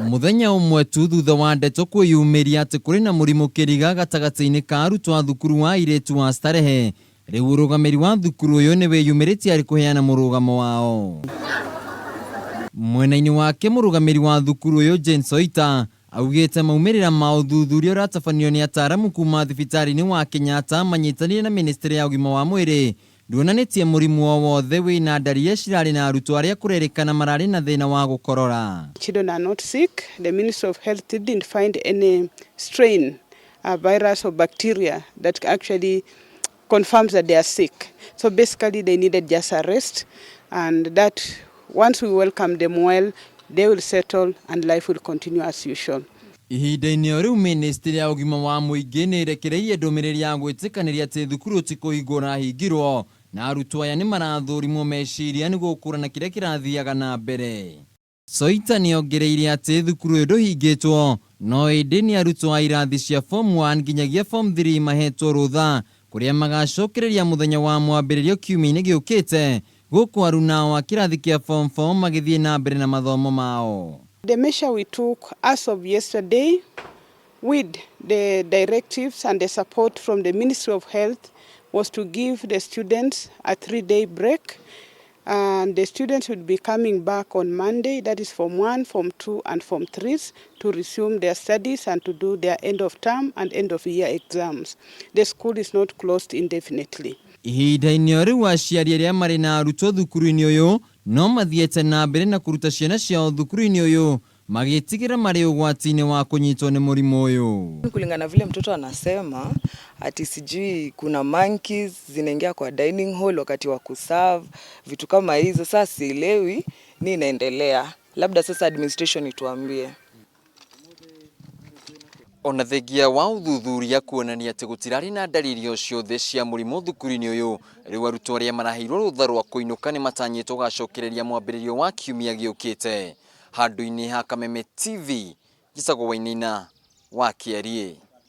Mũthenya ũmwe tu thutha wa ndeto kwĩyumĩria atĩ kũrĩ na mũrimũ kĩriga gatagatĩ-inĩ ka arutwo a thukuru wa airĩtu wa Starehe, rĩu ũrũgamĩri wa thukuru ũyũ nĩ wĩyumĩrĩtie harĩ kũheana mũrũgamo wao. Mwena-inĩ wake mũrũgamĩri wa thukuru ũyũ Jane Soita augĩte maumĩrĩra ma ũthuthuria ũratabanio nĩ ataramu kuma thibitarĩ-inĩ wa Kenyatta manyitanĩire na ministry ya ũgima wa mwĩrĩ nduonanĩtie mũrimũ o wothe wĩna ndariri cirarĩ na arutwo arĩa kũrerĩkana mararĩ na thĩna wa gũkorora. Children are not sick. The Ministry of Health didn't find any strain, a virus or bacteria that actually confirms that they are sick. So basically they needed just a rest, and that once we welcome them well, they will settle and life will continue as usual. Ihinda-inĩ o rĩu ministry ya ũgima wa mũingĩ nĩ ĩrekereirie ndũmĩrĩri ya gwĩtĩkanĩria atĩ thukuru ti kũhingwo ũrahingirwo na arutwo aya nĩ marathũrimwo meciria nĩguo gũkũrana kĩrĩa kĩrathiaga na mbere. Soita nĩ ongereire atĩ thukuru ũyũ ndũhingĩtwo no ĩndĩ nĩ arutwo a irathi cia form 1 nginyagia form 3 mahetwo rũtha kũrĩa magacokereria mũthenya wa mwambĩrĩrio kiumia-inĩ gĩũkĩte gũkũ arunao a kĩrathi kĩa form 4 magĩthiĩ na mbere na mathomo mao. The measure we took as of yesterday with the directives and the support from the Ministry of Health was to give the students a 3-day break, and the students will be coming back on Monday, that is Form 1, Form 2 and Form 3s, to resume their studies and to do their end of term and end of year exams. The school is not closed indefinitely. Ihinda-inĩ o rĩu aciari arĩa marĩ na arutwo thukuru-inĩ ũyũ no mathiĩte na mbere na kũruta ciana ciao thukuru-inĩ ũyũ magĩtigĩra marĩ ũgwati-inĩ wa kũnyitwo nĩ mũrimũ ũyũ. Kulingana vile mtoto anasema ati sijui kuna monkeys zinaingia kwa dining hall wakati wa kuserve, vitu kama hizo. Sasa sielewi nini inaendelea, labda sasa administration ituambie. Ona thengia wa ũthuthuria kuonania atĩ gũtirarĩ na ndariri o ciothe cia mũrimũ thukuru-inĩ ũyũ, rĩu arutwo arĩa maraheirwo rũtha rwa kũinũka nĩ matanyĩtwo gũgacokereria mwambĩrĩrio wa kiumia gĩũkĩte. Handũ-inĩ ha Kameme TV, njĩtagwo Wainaina wa Kĩariĩ.